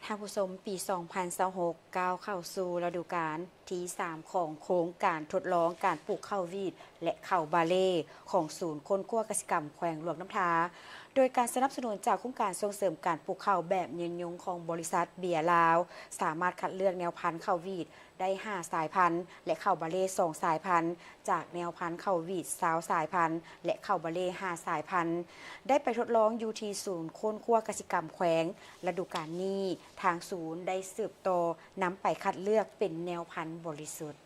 ທ່ານຜູ້ຊົມ, ປີສອງພັນຊາວຫົກ ກ້າວເຂົ້າສູ່ລະດູການທີສາມຂອງໂຄງການທົດລອງການປູກເຂົ້າຫວີດ ແລະ ເຂົ້າບາເລ່ຂອງສູນຄົ້ນຄວ້າກະສິກຳແຂວງຫຼວງນ້ຳທາ ໂດຍການສະໜັບສະໜູນຈາກໂຄງການສົ່ງເສີມການປູກເຂົ້າແບບຍືນຍົງຂອງບໍລິສັດເບຍລາວ ສາມາດຄັດເລືອກແນວພັນເຂົ້າຫວີດ ໄດ້ຫ້າສາຍພັນ ແລະ ເຂົ້າບາເລ່ສອງສາຍພັນ ຈາກແນວພັນເຂົ້າຫວີດຊາວສາຍພັນ ແລະ ເຂົ້າບາເລ່ຫ້າສາຍພັນ ໄດ້ໄປທົດລອງຢູ່ທີ່ສູນຄົ້ນຄວ້າກະສິກຳແຂວງ. ລະດູການນີ້ ທາງສູນໄດ້ສືບຕໍ່ນຳໄປຄັດເລືອກເປັນແນວພັນບໍລິສຸດ.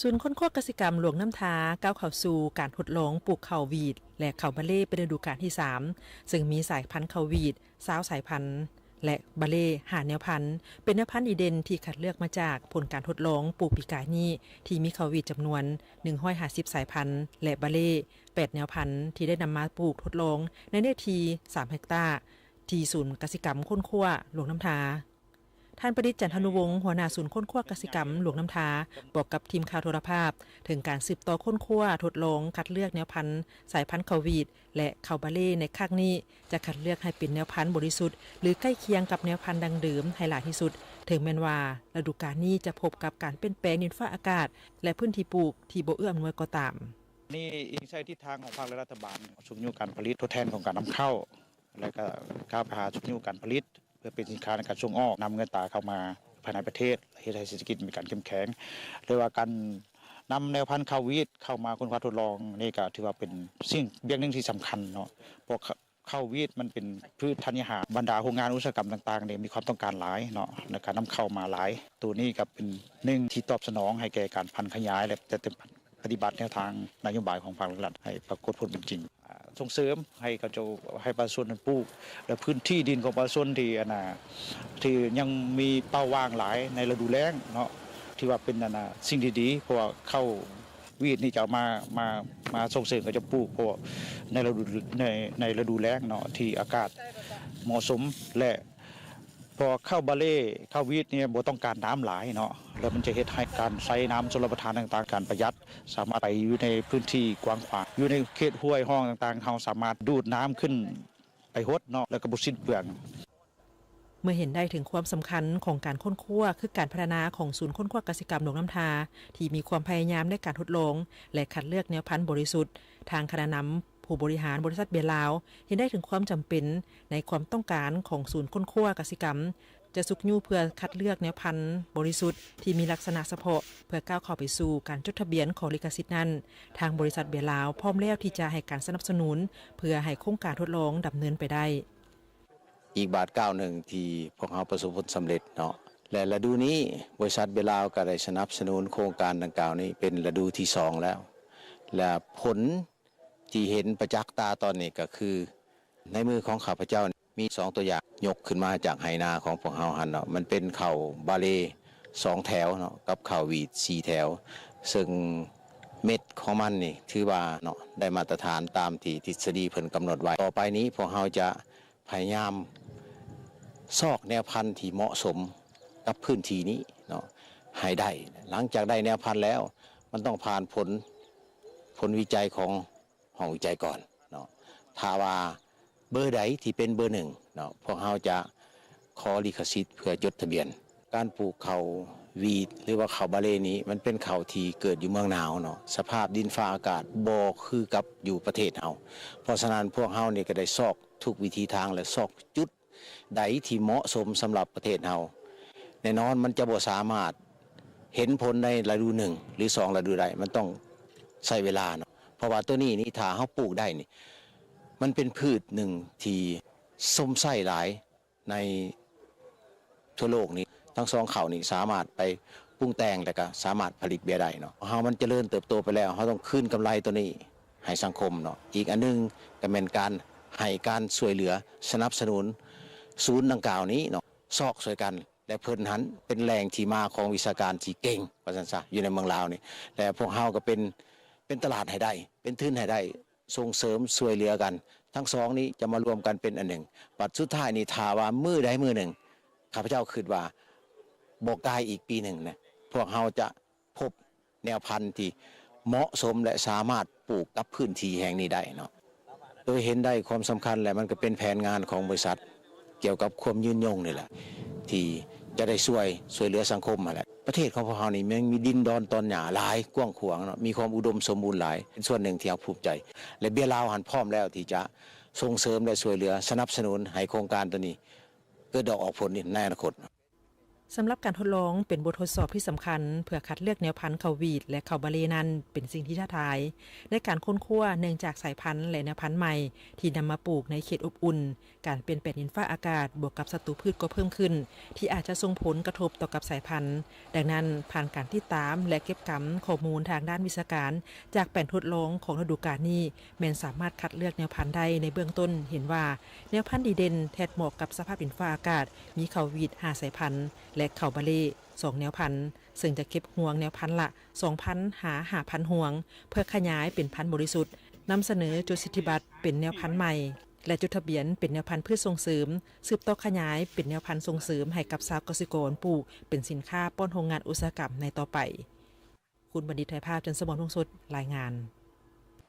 ສູນຄົ້ນຄວ້າກະສິກຳຫຼວງນ້ຳທາ ກ້າວເຂົ້າສູ່ການທົດລອງປູກເຂົ້າຫວີດ ແລະ ເຂົ້າບາເລ່ເປັນລະດູການທີສາມ ເຊິ່ງມີສາຍພັນເຂົ້າຫວີດຊາວສາຍພັນ ແລະ ບາເລ່ຫ້າແນວພັນ ເປັນແນວພັນດີເດັ່ນທີ່ຄັດເລືອກມາຈາກຜົນການທົດລອງປູກປີກາຍນີ້ ທີ່ມີເຂົ້າຫວີດຈຳນວນໜຶ່ງຮ້ອຍຫ້າສິບສາຍພັນ ແລະ ບາເລ່ແປດແນວພັນ ທີ່ໄດ້ນຳມາປູກທົດລອງໃນເນື້ອທີ່ສາມເຮັກຕາ ທີ່ສູນກະສິກຳຄົ້ນຄວ້າຫຼວງນ້ຳທາ. ທ່ານ ປະດິດ ຈັນທານຸວົງ ຫົວໜ້າສູນຄົ້ນຄວ້າກະສິກຳຫຼວງນ້ຳທາ ບອກກັບທີມຂ່າວໂທລະພາບ ເຖິງການສືບຕໍ່ຄົ້ນຄວ້າທົດລອງຄັດເລືອກແນວພັນສາຍພັນເຂົ້າຫວີດ ແລະ ເຂົ້າບາເລ່ໃນຄັ້ງນີ້ ຈະຄັດເລືອກໃຫ້ເປັນແນວພັນບໍລິສຸດ ຫຼື ໃກ້ຄຽງກັບແນວພັນດັ້ງເດີມໃຫ້ຫຼາຍທີ່ສຸດ, ເຖິງແມ່ນວ່າລະດູການນີ້ຈະພົບກັບການປ່ຽນແປງດິນຟ້າອາກາດ ແລະ ພື້ນທີ່ປູກທີ່ບໍ່ເອື້ອອຳນວຍກໍຕາມ. ນີ້ອີງໃສ່ທິດທາງຂອງພາກລັດຖະບານ, ຊຸກຍູ້ການຜະລິດ, ທົດແທນຂອງການນຳເຂົ້າ ແລ້ວກໍກ້າວໄປຫາຊຸກຍູ້ການຜະລິດ ເພື່ອເປັນສິນຄ້າໃນການສົ່ງອອກ, ນຳເງິນຕາເຂົ້າມາພາຍໃນປະເທດ, ເຮັດໃຫ້ເສດຖະກິດມີການເຂັ້ມແຂງ. ຫຼືວ່າການນຳແນວພັນເຂົ້າຫວີດເຂົ້າມາຄົ້ນຄວ້າທົດລອງ, ນີ້ກໍຖືວ່າເປັນສິ່ງ ວຽກໜຶ່ງທີ່ສຳຄັນເນາະ, ເພາະ ເຂົ້າຫວີດມັນເປັນພືດທັນຍາຫານ, ບັນດາໂຮງງານອຸດສາຫະກຳຕ່າງໆນີ້ມີຄວາມຕ້ອງການຫຼາຍເນາະ ແລ້ວກໍນຳເຂົ້າມາຫຼາຍ. ໂຕນີ້ກໍເປັນໜຶ່ງທີ່ຕອບສະໜອງໃຫ້ແກ່ການຜັນຂະຫຍາຍ ແລະ ຈັດຕັ້ງປະຕິບັດແນວທາງນະໂຍບາຍຂອງພາກລັດໃຫ້ປາກົດຜົນເປັນຈິງ. ອາ ສົ່ງເສີມໃຫ້ເຂົາເຈົ້າ, ໃຫ້ປະຊາຊົນນັ້ນປູກ ແລະ ພື້ນທີ່ດິນຂອງປະຊາຊົນທີ່ ອັນນ່າ ທີ່ຍັງມີເປົ້າວ່າງຫຼາຍໃນລະດູແລ້ງເນາະ, ຖືວ່າເປັນ ອັນນ່າ ສິ່ງທີ່ດີ, ເພາະວ່າເຂົ້າ ຫວີດນີ້ຈະເອົາມາ, ມາ, ມາສົ່ງເສີມເຂົາເຈົ້າປູກ ເພາະໃນລະດູ, ໃນ, ໃນລະດູແລ້ງເນາະ ທີ່ອາກາດເໝາະສົມ ແລະ ເພາະເຂົ້າບາເລ່, ເຂົ້າຫວີດນີ້ບໍ່ຕ້ອງການນ້ຳຫຼາຍເນາະ, ແລ້ວມັນຈະເຮັດໃຫ້ການໃຊ້ນ້ຳຊົນລະປະທານຕ່າງໆ ການປະຢັດ ສາມາດໄປຢູ່ໃນພື້ນທີ່ກວ້າງຂວາງ, ຢູ່ໃນເຂດຫ້ວຍຮ່ອງຕ່າງໆ ເຮົາສາມາດດູດນ້ຳຂຶ້ນໄປຫົດເນາະ ແລ້ວກໍບໍ່ສິ້ນເປືອງ. ເມື່ອເຫັນໄດ້ເຖິງຄວາມສຳຄັນຂອງການຄົ້ນຄວ້າ ຄືການພັດທະນາຂອງສູນຄົ້ນຄວ້າກະສິກຳຫຼວງນ້ຳທາ ທີ່ມີຄວາມພະຍາຍາມໃນການທົດລອງ ແລະ ຄັດເລືອກແນວພັນບໍລິສຸດ, ທາງຄະນະນຳຜູ້ບໍລິຫານບໍລິສັດເບຍລາວ ເຫັນໄດ້ເຖິງຄວາມຈຳເປັນໃນຄວາມຕ້ອງການຂອງສູນຄົ້ນຄວ້າກະສິກຳ ຈະຊຸກຍູ້ເພື່ອຄັດເລືອກແນວພັນບໍລິສຸດທີ່ມີລັກສະນະສະເພາະ ເພື່ອກ້າວເຂົ້າໄປສູ່ການຈົດທະບຽນຂອງລິຂະສິດນັ້ນ. ທາງບໍລິສັດເບຍລາວພ້ອມແລ້ວທີ່ຈະໃຫ້ການສະໜັບສະໜູນ ເພື່ອໃຫ້ໂຄງການທົດລອງດຳເນີນໄປໄດ້. ອີກບາດກ້າວໜຶ່ງທີ່ພວກເຮົາປະສົບຜົນສຳເລັດເນາະ ແລະ ລະດູນີ້ບໍລິສັດເບຍລາວກໍໄດ້ສະໜັບສະໜູນໂຄງການດັ່ງກ່າວນີ້ເປັນລະດູທີສອງແລ້ວ ແລະ ຜົນທີ່ເຫັນປະຈັກຕາຕອນນີ້ກໍຄື ໃນມືຂອງຂ້າພະເຈົ້າມີສອງຕົວຢ່າງ ຍົກຂຶ້ນມາຈາກໄຮ່ນາຂອງພວກເຮົາຫັ້ນເນາະ, ມັນເປັນເຂົ້າບາເລ່ສອງແຖວເນາະ ກັບເຂົ້າຫວີດສີ່ແຖວ ເຊິ່ງເມັດຂອງມັນນີ້ຖືວ່າເນາະ ໄດ້ມາດຕະຖານຕາມທີ່ທິດສະດີເພິ່ນກຳນົດໄວ້. ຕໍ່ໄປນີ້ພວກເຮົາຈະ ພະຍາຍາມຊອກແນວພັນທີ່ເໝາະສົມກັບພື້ນທີ່ນີ້ເນາະ ໃຫ້ໄດ້. ຫຼັງຈາກໄດ້ແນວພັນແລ້ວ ມັນຕ້ອງຜ່ານຜົນ, ຜົນວິໄຈຂອງຫ້ອງວິໄຈກ່ອນເນາະ. ຖ້າວ່າເບີໃດທີ່ເປັນເບີໜຶ່ງເນາະ, ພວກເຮົາຈະຂໍລິຂະສິດເພື່ອຈົດທະບຽນ. ການປູກເຂົ້າຫວີດ ຫຼືວ່າເຂົ້າບາເລ່ນີ້ ມັນເປັນເຂົ້າທີ່ເກີດຢູ່ເມືອງໜາວເນາະ, ສະພາບດິນຟ້າອາກາດບໍ່ຄືກັບຢູ່ປະເທດເຮົາ. ເພາະສະນັ້ນ ພວກເຮົານີ້ກໍໄດ້ຊອກ ທຸກວິທີທາງ ແລະ ຊອກຈຸດໃດທີ່ເໝາະສົມສຳລັບປະເທດເຮົາ. ແນ່ນອນມັນຈະບໍ່ສາມາດເຫັນຜົນໃນລະດູໜຶ່ງ ຫຼື ສອງລະດູໄດ້, ມັນຕ້ອງໃຊ້ເວລາເນາະ. ເພາະວ່າໂຕນີ້ນີ້ ຖ້າເຮົາປູກໄດ້ນີ້ ມັນເປັນພືດໜຶ່ງທີ່ຊົມໃຊ້ຫຼາຍໃນທົ່ວໂລກນີ້. ທັງສອງເຂົ້ານີ້ສາມາດໄປປຸງແຕ່ງ ແລະ ກະສາມາດຜະລິດເບຍໄດ້ເນາະ. ເຮົາມັນຈະເລີນເຕີບໂຕໄປແລ້ວ ເຮົາຕ້ອງຄືນກຳໄລໂຕນີ້ ໃຫ້ສັງຄົມເນາະ. ອີກອັນໜຶ່ງກໍແມ່ນການໃຫ້ການຊ່ວຍເຫຼືອສະໜັບສະໜູນສູນດັ່ງກ່າວນີ້ເນາະ, ຊອກຊ່ວຍກັນ ແລະ ເພິ່ນຫັ້ນເປັນແຫຼ່ງທີ່ມາຂອງວິຊາການທີ່ເກັ່ງ ວ່າຊັ້ນຊະ ຢູ່ໃນເມືອງລາວນີ້ ແລະ ພວກເຮົາກໍເປັນ, ເປັນຕະຫຼາດໃຫ້ໄດ້, ເປັນທຶນໃຫ້ໄດ້, ສົ່ງເສີມຊ່ວຍເຫຼືອກັນ, ທັງສອງນີ້ຈະມາລວມກັນເປັນອັນໜຶ່ງ. ບັດສຸດທ້າຍນີ້ ຖ້າວ່າມື້ໃດມື້ໜຶ່ງ ຂ້າພະເຈົ້າຄິດວ່າບໍ່ກາຍອີກປີໜຶ່ງນະ ພວກເຮົາຈະ ພົບແນວພັນທີ່ເໝາະສົມ ແລະ ສາມາດປູກກັບພື້ນທີ່ແຫ່ງນີ້ໄດ້ເນາະ. ໂຕ ໂດຍເຫັນໄດ້ຄວາມສຳຄັນ ແລະ ມັນກໍເປັນແຜນງານຂອງບໍລິສັດ ກ່ຽວກັບຄວາມຍືນຍົງນີ້ແຫຼະ ທີ່ຈະໄດ້ຊ່ວຍ ຊ່ວຍເຫຼືອສັງຄົມຫັ້ນແຫຼະ. ປະເທດຂອງພວກເຮົານີ້ ແມ່ນມີດິນດອນຕອນຫຍ້າຫຼາຍ ກວ້າງຂວາງເນາະ ມີຄວາມອຸດົມສົມບູນຫຼາຍ ເປັນສ່ວນໜຶ່ງທີ່ເຮົາພູມໃຈ ແລະ ເບຍລາວຫັ້ນພ້ອມແລ້ວທີ່ຈະສົ່ງເສີມ ແລະ ຊ່ວຍເຫຼືອສະໜັບສະໜູນໃຫ້ໂຄງການໂຕນີ້ເກີດດອກອອກຜົນໃນອະນາຄົດ. ສຳລັບການທົດລອງເປັນບົດທົດສອບທີ່ສຳຄັນ ເພື່ອຄັດເລືອກແນວພັນເຂົ້າຫວີດ ແລະ ເຂົ້າບາເລນັ້ນ ເປັນສິ່ງທີ່ທ້າທາຍໃນການຄົ້ນຄວ້າ ເນື່ອງຈາກສາຍພັນ ແລະ ແນວພັນໃໝ່ທີ່ນຳມາປູກໃນເຂດອົບອຸ່ນ, ການປ່ຽນແປງດິນຟ້າອາກາດ ບວກກັບສັດຕູພືດກໍເພີ່ມຂຶ້ນ ທີ່ອາດຈະສົ່ງຜົນກະທົບຕໍ່ກັບສາຍພັນ. ດັ່ງນັ້ນ, ຜ່ານການຕິດຕາມ ແລະ ເກັບກຳຂໍ້ມູນທາງດ້ານວິຊາການ ຈາກແປງທົດລອງຂອງລະດູການນີ້ ແມ່ນສາມາດຄັດເລືອກແນວພັນໄດ້ໃນເບື້ອງຕົ້ນ. ເຫັນວ່າແນວພັນດີເດັ່ນ ແທດເໝາະກັບສະພາບດິນຟ້າອາກາດ ມີເຂົ້າຫວີດຫ້າສາຍພັນ ແລະ ເຂົ້າບາເລສອງແນວພັນ, ເຊິ່ງຈະເກັບຮວງແນວພັນລະສອງພັນຫາຫ້າພັນຮວງ ເພື່ອຂະຫຍາຍເປັນພັນບໍລິສຸດ, ນຳສະເໜີຈົດສິດທິບັດເປັນແນວພັນໃໝ່ ແລະ ຈົດທະບຽນເປັນແນວພັນພືດສົ່ງເສີມ, ສືບຕໍ່ຂະຫຍາຍເປັນແນວພັນສົ່ງເສີມໃຫ້ກັບຊາວກະສິກອນປູກເປັນສິນຄ້າປ້ອນໂຮງງານອຸດສາຫະກຳໃນຕໍ່ໄປ. ຄຸນບັນດິດ ຖ່າຍພາບ, ຈັນສະໝອນ ວົງສົດ ລາຍງານ.